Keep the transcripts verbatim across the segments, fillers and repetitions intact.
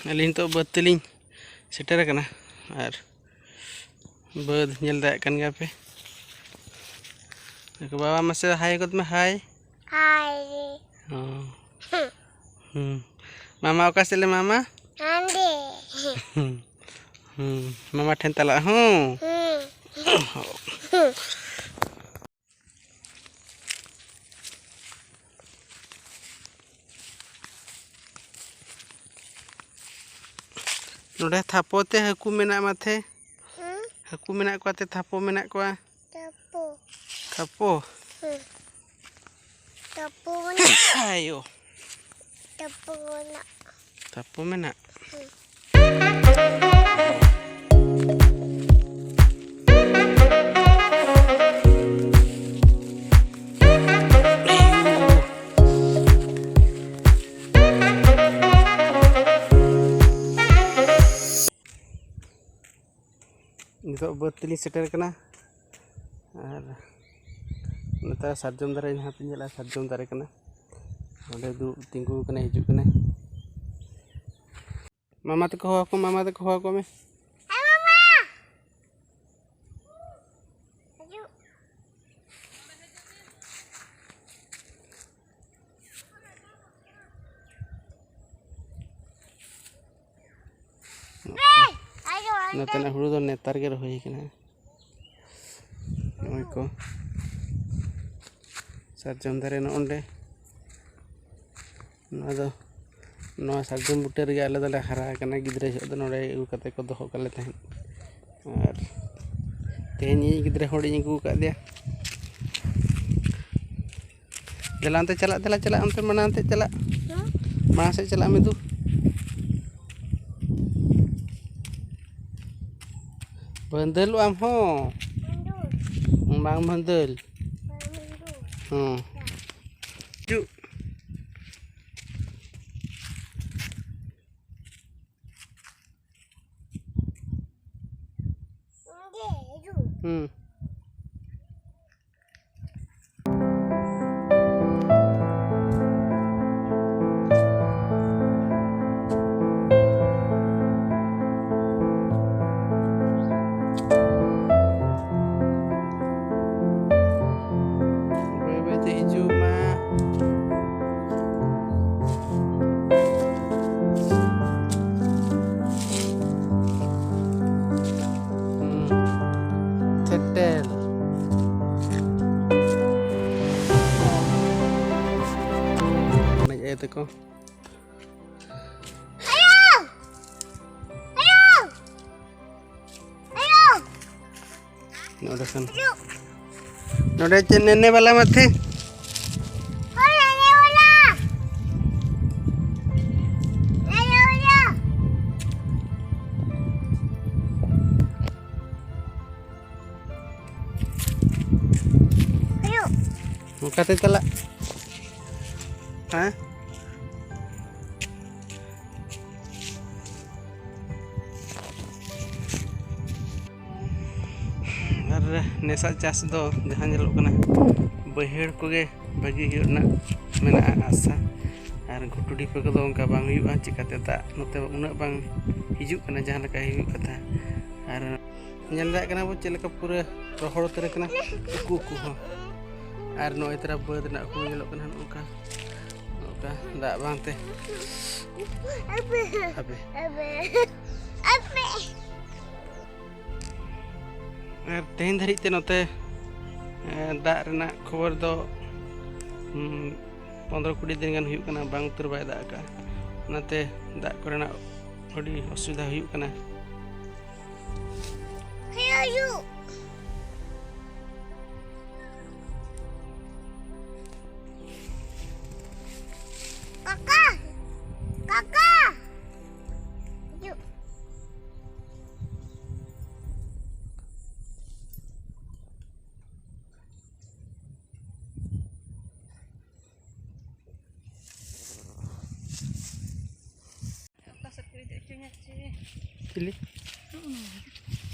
ᱟᱹᱞᱤᱧ ᱱᱤᱛᱚᱜ ᱵᱟᱹᱫᱽ ᱛᱮᱞᱤᱧ ᱥᱮᱴᱮᱨ ᱟᱠᱟᱱᱟ᱾ ᱟᱨ ᱵᱟᱹᱫᱽ ᱧᱮᱞ ᱫᱟᱲᱮᱭᱟᱜ ᱠᱟᱱ ᱜᱮᱭᱟ ᱯᱮ᱾ ᱵᱟᱵᱟ, ᱢᱟᱥᱮ ᱦᱟᱭ ᱜᱚᱫ ᱢᱮ, ᱦᱟᱭ᱾ ᱦᱟᱭ᱾ ᱦᱚᱸ᱾ ᱦᱩᱸ᱾ ᱢᱟᱢᱟ ᱚᱠᱟ ᱥᱮᱫ ᱞᱮ ᱢᱟᱢᱟ? ᱦᱟᱸᱰᱮ᱾ ᱦᱩᱸ᱾ ᱢᱟᱢᱟ ᱴᱷᱮᱱ ᱛᱟᱞᱟᱜ ᱦᱚᱸ᱾ ᱦᱩᱸ᱾ ᱱᱚᱰᱮ ᱛᱷᱟᱯᱚ ᱛᱮ ᱦᱟᱹᱠᱩ ᱢᱮᱱᱟᱜ ᱢᱟᱛᱷᱮ᱾ ᱦᱩᱸ? ᱦᱟᱹᱠᱩ ᱢᱮᱱᱟᱜ ᱠᱚᱣᱟ ᱛᱮ, ᱛᱷᱟᱯᱚ ᱢᱮᱱᱟᱜ ᱠᱚᱣᱟ᱾ ᱛᱷᱟᱯᱚ᱾ ᱛᱷᱟᱯᱚ? ᱦᱩᱸ᱾ ᱛᱷᱟᱯᱚ ᱢᱮᱱᱟᱜ᱾ ᱟᱭᱳ᱾ ᱛᱷᱟᱯᱚ ᱢᱮᱱᱟᱜ᱾ ᱛᱷᱟᱯᱚ ᱢᱮᱱᱟᱜ? ᱦᱩᱸ᱾ ᱱᱤᱛᱚᱜ ᱵᱟᱹᱫᱽ ᱛᱮᱞᱤᱧ ᱥᱮᱴᱮᱨ ᱠᱟᱱᱟ᱾ ᱟᱨ ᱱᱮᱛᱟᱨ ᱥᱟᱨᱡᱚᱢ ᱫᱟᱨᱮ ᱱᱟᱦᱟᱜ ᱯᱮ ᱧᱮᱞᱟ, ᱥᱟᱨᱡᱚᱢ ᱫᱟᱨᱮ ᱠᱟᱱᱟ᱾ ᱚᱸᱰᱮ ᱫᱩᱲᱩᱵ ᱛᱤᱸᱜᱩ ᱠᱟᱱᱟᱭ, ᱦᱤᱡᱩᱜ ᱠᱟᱱᱟᱭ᱾ ᱢᱟᱢᱟ ᱛᱟᱠᱚ ᱦᱚᱦᱚ ᱟᱠᱚ, ᱢᱟᱢᱟ ᱛᱟᱠᱚ ᱦᱚᱦᱚ ᱟᱠᱚ ᱢᱮ᱾ ᱦᱮᱸ, ᱢᱟᱢᱟ᱾ ᱦᱤᱡᱩᱜ᱾ ᱱᱚᱛᱮᱱᱟᱜ ᱦᱩᱲᱩ ᱫᱚ ᱱᱮᱛᱟᱨ ᱜᱮ ᱨᱚᱦᱚᱭ ᱠᱟᱱᱟ᱾ ᱱᱚᱜᱼᱚᱭ ᱠᱚ ᱥᱟᱨᱡᱚᱢ ᱫᱟᱨᱮ ᱱᱚᱜᱼᱚᱸᱰᱮ᱾ ᱱᱚᱣᱟ ᱫᱚ, ᱱᱚᱣᱟ ᱥᱟᱨᱡᱚᱢ ᱵᱩᱴᱟᱹ ᱨᱮᱜᱮ ᱟᱞᱮ ᱫᱚᱞᱮ ᱦᱟᱨᱟ ᱟᱠᱟᱱᱟ᱾ ᱜᱤᱫᱽᱨᱟᱹ ᱡᱚᱦᱚᱜ ᱫᱚ ᱱᱚᱰᱮ ᱟᱹᱜᱩ ᱠᱟᱛᱮ ᱠᱚ ᱫᱚᱦᱚ ᱠᱟᱞᱮ ᱛᱟᱦᱮᱸᱫ᱾ ᱟᱨ ᱛᱮᱦᱮᱧ ᱤᱧ ᱜᱤᱫᱽᱨᱟᱹ ᱦᱚᱲᱤᱧ ᱟᱹᱜᱩ ᱟᱠᱟᱫᱮᱭᱟ᱾ ᱫᱮᱞᱟ ᱚᱱᱛᱮ ᱪᱟᱞᱟᱜ, ᱫᱮᱞᱟ ᱪᱟᱞᱟᱜ, ᱚᱱᱛᱮ ᱢᱟᱲᱟᱝ ᱥᱮᱫ ᱪᱟᱞᱟᱜ᱾ ᱦᱮᱸ? ᱢᱟᱲᱟᱝ ᱥᱮᱫ ᱪᱟᱞᱟᱜ ᱢᱮ ᱫᱩ᱾ ᱵᱷᱟᱹᱱᱫᱟᱹᱞᱚᱜ ᱟᱢ ᱦᱚᱸ᱾ ᱵᱷᱟᱹᱱᱫᱟᱹᱞ᱾ ᱵᱟᱝ ᱵᱷᱟᱹᱱᱫᱟᱹᱞ᱾ ᱵᱟᱝ ᱵᱷᱟᱹᱱᱫᱟᱹᱞ᱾ ᱦᱚᱸ᱾ ᱦᱤᱡᱩᱜ᱾ ᱚᱸᱰᱮ ᱦᱤᱡᱩᱜ᱾ ᱦᱩᱸ᱾ ᱠᱚ᱾ ᱟᱭᱳ! ᱟᱭᱳ! ᱟᱭᱳ! ᱱᱚᱰᱮ ᱠᱷᱚᱱ, ᱱᱚᱰᱮ ᱪᱮᱫ ᱱᱮᱱᱮ ᱵᱟᱞᱟ ᱢᱟᱛᱷᱮ? ᱦᱳᱭ, ᱱᱮᱱᱮ ᱵᱟᱞᱟ᱾ ᱱᱮᱱᱮ ᱵᱟᱞᱟ᱾ ᱟᱭᱳ᱾ ᱚᱱᱠᱟᱛᱮ ᱪᱟᱞᱟᱜ᱾ ᱦᱮᱸ? ᱟᱨ ᱱᱮᱥᱟᱜ ᱪᱟᱥ ᱫᱚ ᱡᱟᱦᱟᱸ ᱧᱮᱞᱚᱜ ᱠᱟᱱᱟ, ᱵᱟᱹᱭᱦᱟᱹᱲ ᱠᱚᱜᱮ ᱵᱷᱟᱹᱜᱤ ᱦᱩᱭᱩᱜ ᱨᱮᱱᱟᱜ ᱢᱮᱱᱟᱜᱼᱟ ᱟᱥᱟ᱾ ᱟᱨ ᱜᱷᱩᱴᱩ ᱰᱷᱤᱯᱟᱹ ᱠᱚᱫᱚ ᱚᱱᱠᱟ ᱵᱟᱝ ᱦᱩᱭᱩᱜᱼᱟ, ᱪᱤᱠᱟᱹᱛᱮ ᱫᱟᱜ ᱱᱚᱛᱮ ᱩᱱᱟᱹᱜ ᱵᱟᱝ ᱦᱤᱡᱩᱜ ᱠᱟᱱᱟ ᱡᱟᱦᱟᱸ ᱞᱮᱠᱟ ᱦᱩᱭᱩᱜ ᱠᱟᱛᱷᱟ᱾ ᱟᱨ ᱧᱮᱞ ᱫᱟᱲᱮᱭᱟᱜ ᱠᱟᱱᱟ ᱵᱚ ᱪᱮᱫ ᱞᱮᱠᱟ ᱯᱩᱨᱟᱹ ᱨᱚᱦᱚᱲ ᱩᱛᱟᱹᱨ ᱟᱠᱟᱱᱟ ᱩᱠᱩ ᱩᱠᱩ ᱦᱚᱸ᱾ ᱟᱨ ᱱᱚᱜᱼᱚᱭ ᱛᱚᱨᱟ ᱵᱟᱹᱫᱽ ᱨᱮᱱᱟᱜ ᱩᱠᱩ ᱧᱮᱞᱚᱜ ᱠᱟᱱᱟ ᱱᱚᱜᱼᱚ ᱱᱚᱝᱠᱟ, ᱱᱚᱝᱠᱟ ᱫᱟᱜ ᱵᱟᱝᱛᱮ᱾ ᱦᱟᱯᱮ᱾ ᱟᱨ ᱛᱮᱦᱮᱧ ᱫᱷᱟᱹᱨᱤᱡ ᱛᱮ ᱱᱚᱛᱮ, ᱮ, ᱫᱟᱜ ᱨᱮᱱᱟᱜ ᱠᱷᱚᱵᱚᱨ ᱫᱚ, ᱩᱢ, ᱯᱚᱱᱨᱚ ᱠᱩᱲᱤ ᱫᱤᱱ ᱜᱟᱱ ᱦᱩᱭᱩᱜ ᱠᱟᱱᱟ, ᱵᱟᱝ ᱩᱛᱟᱹᱨ ᱵᱟᱭ ᱫᱟᱜ ᱟᱠᱟᱫᱼᱟ᱾ ᱚᱱᱟᱛᱮ ᱫᱟᱜ ᱠᱚᱨᱮᱱᱟᱜ ᱟᱹᱰᱤ ᱚᱥᱩᱵᱤᱫᱷᱟ ᱦᱩᱭᱩᱜ ᱠᱟᱱᱟ᱾ ᱦᱮᱸ, ᱦᱤᱡᱩᱜ᱾ ᱠᱟᱠᱟ, ᱠᱟᱠᱟ, ᱦᱤᱡᱩᱜ᱾ ᱚᱠᱟ ᱥᱮᱫ ᱠᱚ ᱤᱫᱤ ᱦᱚᱪᱚᱧᱟ ᱪᱮ? ᱪᱤᱞᱤ?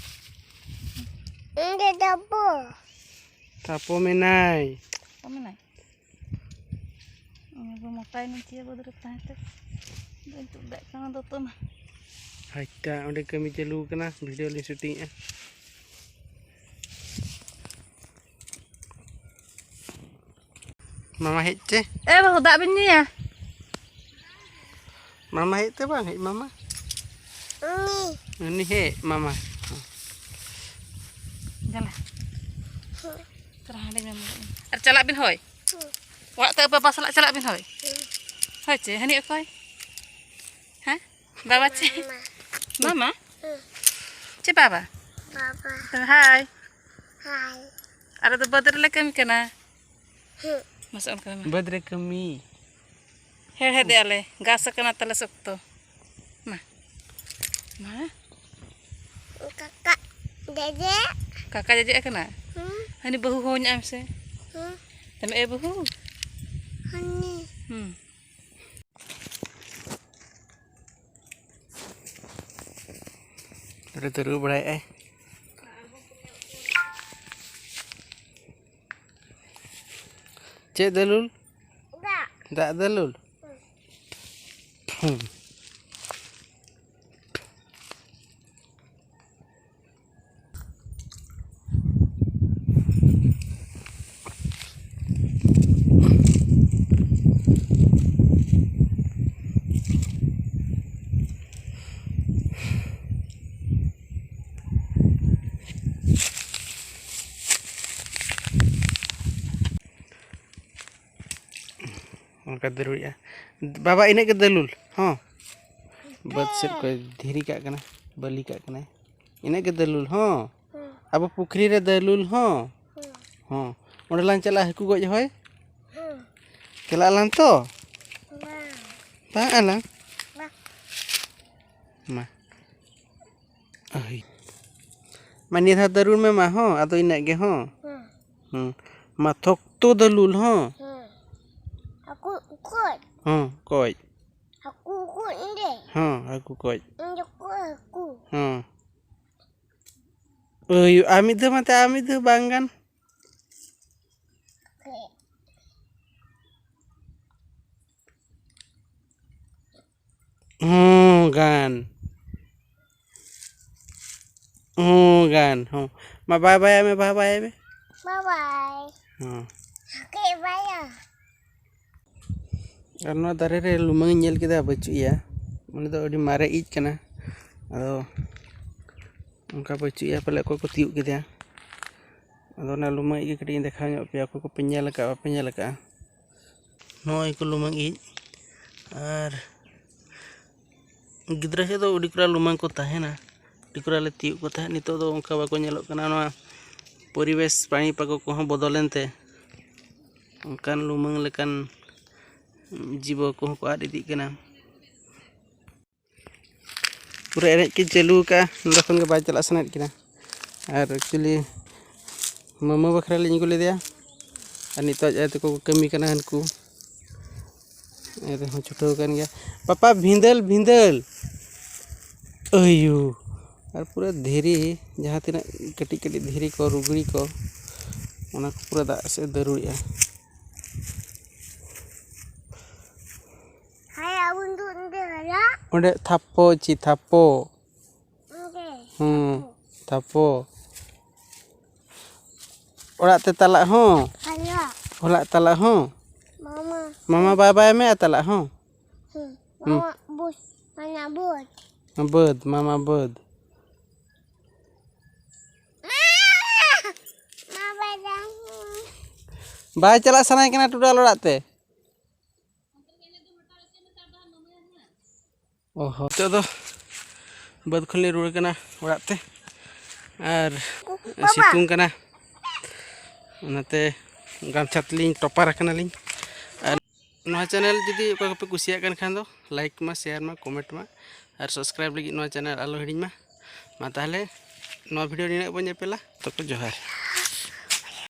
ᱤᱧ ᱫᱚ ᱰᱟᱵᱚ᱾ ᱛᱟᱯᱚ ᱢᱮᱱᱟᱭ᱾ ᱛᱟᱯᱚ ᱢᱮᱱᱟᱭ? ᱩᱱᱤ ᱫᱚ ᱢᱚᱴᱟᱭᱮᱱᱟ ᱪᱮ ᱵᱟᱹᱫᱽ ᱨᱮ ᱛᱟᱦᱮᱸ ᱛᱮ᱾ ᱵᱟᱹᱧ ᱛᱩᱫ ᱫᱟᱲᱮᱭᱟᱜ ᱠᱟᱱᱟ ᱫᱚᱛᱚ ᱢᱟ᱾ ᱦᱟᱭᱛᱟ, ᱚᱸᱰᱮ ᱠᱟᱹᱢᱤ ᱪᱟᱹᱞᱩ ᱟᱠᱟᱱᱟ, ᱵᱷᱤᱰᱤᱭᱳ ᱞᱤᱧ ᱥᱩᱴᱤᱝᱮᱜᱼᱟ᱾ ᱢᱟᱢᱟ ᱦᱮᱡ ᱪᱮ? ᱮ ᱵᱟᱹᱦᱩ, ᱫᱟᱜ ᱵᱤᱱ ᱧᱩᱭᱟ? ᱢᱟᱢᱟ ᱦᱮᱡ ᱛᱮ ᱵᱟᱝ ᱦᱮᱡ, ᱢᱟᱢᱟ? ᱩᱱᱤ᱾ ᱩᱱᱤ ᱦᱮᱡ, ᱢᱟᱢᱟ᱾ ᱫᱮᱞᱟ᱾ ᱪᱟᱞᱟᱜ ᱦᱟᱸᱰᱮ ᱢᱮᱢ ᱚᱲᱟᱜ᱾ ᱟᱨ ᱪᱟᱞᱟᱜ ᱵᱤᱱ ᱦᱳᱭ᱾ ᱦᱩᱸ᱾ ᱚᱲᱟᱜ ᱛᱮ ᱵᱟᱵᱟ ᱥᱟᱞᱟᱜ ᱪᱟᱞᱟᱜ ᱵᱤᱱ ᱦᱳᱭ᱾ ᱦᱩᱸ᱾ ᱚᱠᱚᱭ ᱪᱮ? ᱦᱟᱹᱱᱤ ᱚᱠᱚᱭ? ᱦᱮᱸ? ᱵᱟᱵᱟ ᱪᱮ? ᱢᱟᱢᱟ᱾ ᱢᱟᱢᱟ? ᱦᱩᱸ᱾ ᱪᱮ ᱵᱟᱵᱟ? ᱵᱟᱵᱟ᱾ ᱦᱟᱭ᱾ ᱦᱟᱭ᱾ ᱟᱞᱮ ᱫᱚ ᱵᱟᱹᱫᱽ ᱨᱮᱞᱮ ᱠᱟᱹᱢᱤ ᱠᱟᱱᱟ᱾ ᱦᱩᱸ᱾ ᱢᱟᱥᱮ ᱚᱱᱠᱟ ᱢᱮ᱾ ᱵᱟᱹᱫᱽ ᱨᱮ ᱠᱟᱹᱢᱤ᱾ ᱦᱮᱲᱦᱮᱫᱮᱜᱼᱟ ᱞᱮ᱾ ᱜᱷᱟᱥ ᱟᱠᱟᱱᱟ ᱛᱟᱞᱮ ᱥᱚᱠᱛᱚ᱾ ᱢᱟ᱾ ᱢᱟ᱾ ᱠᱟᱠᱟ ᱡᱮᱡᱮ᱾ ᱠᱟᱠᱟ ᱡᱮᱡᱮ ᱟᱠᱟᱱᱟ? ᱦᱩᱸ᱾ ᱦᱟᱹᱱᱤ ᱵᱟᱹᱦᱩ ᱦᱚᱦᱚᱧᱟᱜ ᱢᱮᱥᱮ᱾ ᱦᱩᱸ᱾ ᱛᱟᱢᱮ ᱮ ᱵᱟᱹᱦᱩ? ᱦᱟᱹᱱᱤ᱾ ᱦᱩᱸ᱾ ᱱᱚᱰᱮ ᱫᱚ ᱨᱩ ᱵᱟᱲᱟᱭᱮᱫᱼᱟᱭ᱾ ᱪᱮᱫ ᱫᱟᱹᱞᱩᱞ? ᱫᱟᱜ᱾ ᱫᱟᱜ ᱫᱟᱹᱞᱩᱞ? ᱦᱩᱸ᱾ ᱚᱱᱠᱟ ᱫᱟᱹᱨᱩᱲᱮᱜᱼᱟ᱾ ᱵᱟᱵᱟ, ᱤᱱᱟᱹᱜ ᱜᱮ ᱫᱟᱹᱞᱩᱞ ᱦᱚᱸ᱾ ᱵᱟᱹᱫᱽ ᱥᱮᱫ ᱠᱚᱭ ᱫᱷᱤᱨᱤ ᱠᱟᱜ ᱠᱟᱱᱟ, ᱵᱟᱹᱞᱤ ᱠᱟᱜ ᱠᱟᱱᱟᱭ᱾ ᱤᱱᱟᱹᱜ ᱜᱮ ᱫᱟᱹᱞᱩᱞ ᱦᱚᱸ᱾ ᱦᱩᱸ᱾ ᱟᱵᱚ ᱯᱩᱠᱷᱨᱤ ᱨᱮ ᱫᱟᱹᱞᱩᱞ ᱦᱚᱸ᱾ ᱦᱩᱸ᱾ ᱦᱚᱸ᱾ ᱚᱸᱰᱮ ᱞᱟᱝ ᱪᱟᱞᱟᱜᱼᱟ ᱦᱟᱹᱠᱩ ᱜᱚᱡ, ᱦᱳᱭ? ᱦᱩᱸ᱾ ᱪᱟᱞᱟᱜ ᱟᱞᱟᱝ ᱛᱚ? ᱵᱟᱝ᱾ ᱵᱟᱝ ᱟᱞᱟᱝ? ᱵᱟᱝ᱾ ᱢᱟ᱾ ᱟᱹᱦᱤ᱾ ᱢᱟ, ᱱᱤᱭᱟᱹ ᱫᱷᱟᱣ ᱫᱟᱹᱨᱩᱲ ᱢᱮ ᱢᱟ, ᱦᱚᱸ, ᱟᱫᱚ ᱤᱱᱟᱹᱜ ᱜᱮ, ᱦᱚᱸ᱾ ᱦᱩᱸ᱾ ᱦᱩᱸ᱾ ᱢᱟ, ᱛᱷᱚᱠᱛᱚ ᱫᱟᱹᱞᱩᱞ, ᱦᱚᱸ᱾ ᱦᱩᱸ᱾ ᱦᱟᱹᱠᱩ ᱠᱚᱡ᱾ ᱦᱚᱸ, ᱠᱚᱡ᱾ ᱦᱟᱹᱠᱩ ᱠᱚᱡ ᱤᱧ ᱨᱮ᱾ ᱦᱚᱸ, ᱦᱟᱹᱠᱩ ᱠᱚᱡ᱾ ᱤᱧ ᱫᱚ ᱠᱚᱡ ᱦᱟᱹᱠᱩ᱾ ᱦᱚᱸ᱾ ᱦᱩᱭᱩᱜᱼᱟ, ᱢᱤᱫ ᱫᱷᱟᱣ ᱢᱟᱛᱚ, ᱟᱨ ᱢᱤᱫ ᱫᱷᱟᱣ ᱵᱟᱝ ᱜᱟᱱ᱾ ᱦᱚᱸ ᱜᱟᱱ᱾ ᱦᱚᱸ ᱜᱟᱱ, ᱦᱚᱸ᱾ ᱢᱟ ᱵᱟᱭ ᱵᱟᱭ ᱢᱮ, ᱵᱟᱭ ᱵᱟᱭ ᱢᱮ᱾ ᱵᱟᱭ ᱵᱟᱭ᱾ ᱦᱚᱸ᱾ ᱦᱟᱹᱠᱩ ᱵᱟᱭᱟ᱾ ᱟᱨ ᱱᱚᱣᱟ ᱫᱟᱨᱮ ᱨᱮ ᱞᱩᱢᱟᱹᱝ ᱤᱧ ᱧᱮᱞ ᱠᱮᱫᱟ, ᱵᱟᱹᱪᱩᱜ ᱮᱭᱟ᱾ ᱩᱱᱤ ᱫᱚ ᱟᱹᱰᱤ ᱢᱟᱨᱮ ᱤᱡ ᱠᱟᱱᱟ᱾ ᱟᱫᱚ ᱚᱱᱠᱟ ᱵᱟᱹᱪᱩᱜ ᱮᱭᱟ, ᱯᱟᱞᱮ ᱚᱠᱚᱭ ᱠᱚ ᱛᱤᱭᱳᱜ ᱠᱮᱫᱮᱭᱟ᱾ ᱟᱫᱚ ᱚᱱᱟ ᱞᱩᱢᱟᱹᱝ ᱤᱡ ᱜᱮ ᱠᱟᱹᱴᱤᱡ ᱤᱧ ᱫᱮᱠᱷᱟᱣ ᱧᱚᱜ ᱯᱮᱭᱟ, ᱚᱠᱚᱭ ᱠᱚᱯᱮ ᱧᱮᱞ ᱟᱠᱟᱫ, ᱵᱟᱯᱮ ᱧᱮᱞ ᱟᱠᱟᱫᱼᱟ᱾ ᱱᱚᱜᱼᱚᱭ ᱠᱚ ᱞᱩᱢᱟᱹᱝ ᱤᱡ᱾ ᱟᱨ ᱜᱤᱫᱽᱨᱟᱹ ᱥᱮᱫ ᱫᱚ ᱟᱹᱰᱤ ᱠᱚᱨᱟ ᱞᱩᱢᱟᱹᱝ ᱠᱚ ᱛᱟᱦᱮᱱᱟ, ᱟᱹᱰᱤ ᱠᱚᱨᱟ ᱞᱮ ᱛᱤᱭᱳᱜ ᱠᱚ ᱛᱟᱦᱮᱸᱫ᱾ ᱱᱤᱛᱚᱜ ᱫᱚ ᱚᱱᱠᱟ ᱵᱟᱠᱚ ᱧᱮᱞᱚᱜ ᱠᱟᱱᱟ᱾ ᱱᱚᱣᱟ ᱯᱚᱨᱤᱵᱮᱥ, ᱯᱟᱹᱱᱤ ᱯᱟᱠᱚ ᱠᱚᱦᱚᱸ ᱵᱚᱫᱚᱞᱮᱱ ᱛᱮ ᱚᱱᱠᱟᱱ ᱞᱩᱢᱟᱹᱝ ᱞᱮᱠᱟᱱ ᱡᱤᱵᱚ ᱠᱚᱦᱚᱸ ᱠᱚ ᱟᱫ ᱤᱫᱤᱜ ᱠᱟᱱᱟ᱾ ᱯᱩᱨᱟᱹ ᱮᱱᱮᱡ ᱠᱤᱱ ᱪᱟᱹᱞᱩ ᱟᱠᱟᱫᱼᱟ, ᱱᱚᱸᱰᱮ ᱠᱷᱚᱱ ᱜᱮ ᱵᱟᱭ ᱪᱟᱞᱟᱜ ᱥᱟᱱᱟᱭᱮᱫ ᱠᱤᱱᱟ᱾ ᱟᱨ actually ᱢᱟᱢᱟ ᱵᱟᱠᱷᱨᱟ ᱞᱤᱧ ᱟᱹᱜᱩ ᱞᱮᱫᱮᱭᱟ, ᱟᱨ ᱱᱤᱛᱚᱜ ᱟᱡ ᱟᱭᱳ ᱛᱟᱠᱚ ᱠᱚ ᱠᱟᱹᱢᱤ ᱠᱟᱱᱟ ᱦᱟᱱᱠᱩ᱾ ᱟᱡ ᱟᱭᱳ ᱦᱚᱸ ᱪᱷᱩᱴᱟᱹᱣ ᱟᱠᱟᱱ ᱜᱮᱭᱟ᱾ ᱯᱟᱯᱟ ᱵᱷᱤᱸᱫᱟᱹᱞ, ᱵᱷᱤᱸᱫᱟᱹᱞ, ᱟᱭᱩ᱾ ᱟᱨ ᱯᱩᱨᱟᱹ ᱫᱷᱤᱨᱤ, ᱡᱟᱦᱟᱸ ᱛᱤᱱᱟᱹᱜ ᱠᱟᱹᱴᱤᱡ ᱠᱟᱹᱴᱤᱡ ᱫᱷᱤᱨᱤ ᱠᱚ, ᱨᱩᱜᱽᱲᱤ ᱠᱚ, ᱚᱱᱟ ᱠᱚ ᱯᱩᱨᱟᱹ ᱫᱟᱜ ᱥᱮᱫ ᱫᱟᱹᱨᱩᱲᱮᱜᱼᱟ᱾ ᱦᱮᱸ, ᱟᱵᱚ ᱫᱚ ᱚᱸᱰᱮ ᱦᱟᱨᱟ᱾ ᱚᱸᱰᱮ ᱛᱷᱟᱯᱚ ᱪᱮ ᱛᱷᱟᱯᱚ? ᱚᱸᱰᱮ᱾ ᱦᱩᱸ, ᱛᱷᱟᱯᱚ᱾ ᱚᱲᱟᱜ ᱛᱮ ᱛᱟᱞᱟᱜ ᱦᱚᱸ? ᱦᱟᱨᱟ᱾ ᱚᱲᱟᱜ ᱛᱟᱞᱟᱜ ᱦᱚᱸ? ᱢᱟᱢᱟ᱾ ᱢᱟᱢᱟ ᱵᱟᱭ ᱵᱟᱭ ᱢᱮ ᱟᱨ ᱛᱟᱞᱟᱜ ᱦᱚᱸ? ᱦᱩᱸ᱾ ᱦᱩᱸ᱾ ᱢᱟᱢᱟ ᱵᱩᱥ, ᱢᱟᱢᱟ ᱵᱩᱥ᱾ ᱵᱟᱹᱫᱽ, ᱢᱟᱢᱟ ᱵᱟᱹᱫᱽ᱾ ᱢᱟ ᱵᱟᱭ ᱫᱟᱢ᱾ ᱵᱟᱭ ᱪᱟᱞᱟᱜ ᱥᱟᱱᱟᱭᱮ ᱠᱟᱱᱟ ᱴᱩᱰᱟᱞ ᱚᱲᱟᱜ ᱛᱮ᱾ ᱚ ᱦᱚᱸ᱾ ᱱᱤᱛᱚᱜ ᱫᱚ ᱵᱟᱹᱫᱽ ᱠᱷᱚᱱ ᱞᱤᱧ ᱨᱩᱣᱟᱹᱲ ᱠᱟᱱᱟ ᱚᱲᱟᱜ ᱛᱮ, ᱟᱨ ᱵᱟᱵᱟ᱾ ᱥᱤᱛᱩᱝ ᱠᱟᱱᱟ, ᱚᱱᱟᱛᱮ ᱜᱟᱢᱪᱷᱟ ᱛᱮᱞᱤᱧ ᱴᱚᱯᱟᱨ ᱟᱠᱟᱱᱟᱞᱤᱧ᱾ ᱟᱨ ᱱᱚᱣᱟ ᱪᱮᱱᱮᱞ ᱡᱩᱫᱤ ᱚᱠᱟ ᱠᱚᱯᱮ ᱠᱩᱥᱤᱭᱟᱜ ᱠᱟᱱ ᱠᱷᱟᱱ ᱫᱚ, ᱞᱟᱭᱤᱠ ᱢᱟ, ᱥᱮᱭᱟᱨ ᱢᱟ, ᱠᱚᱢᱮᱱᱴ ᱢᱟ, ᱟᱨ ᱥᱟᱵᱥᱠᱨᱟᱭᱤᱵᱽ ᱞᱟᱹᱜᱤᱫ ᱱᱚᱣᱟ ᱪᱮᱱᱮᱞ ᱟᱞᱚ ᱦᱤᱲᱤᱧ ᱢᱟ᱾ ᱢᱟ ᱛᱟᱦᱚᱞᱮ ᱱᱚᱣᱟ ᱵᱷᱤᱰᱤᱭᱳ ᱱᱤᱱᱟᱹᱜ ᱵᱚᱱ ᱧᱮᱯᱮᱞᱟ, ᱛᱚᱠᱚ ᱡᱚᱦᱟᱨ᱾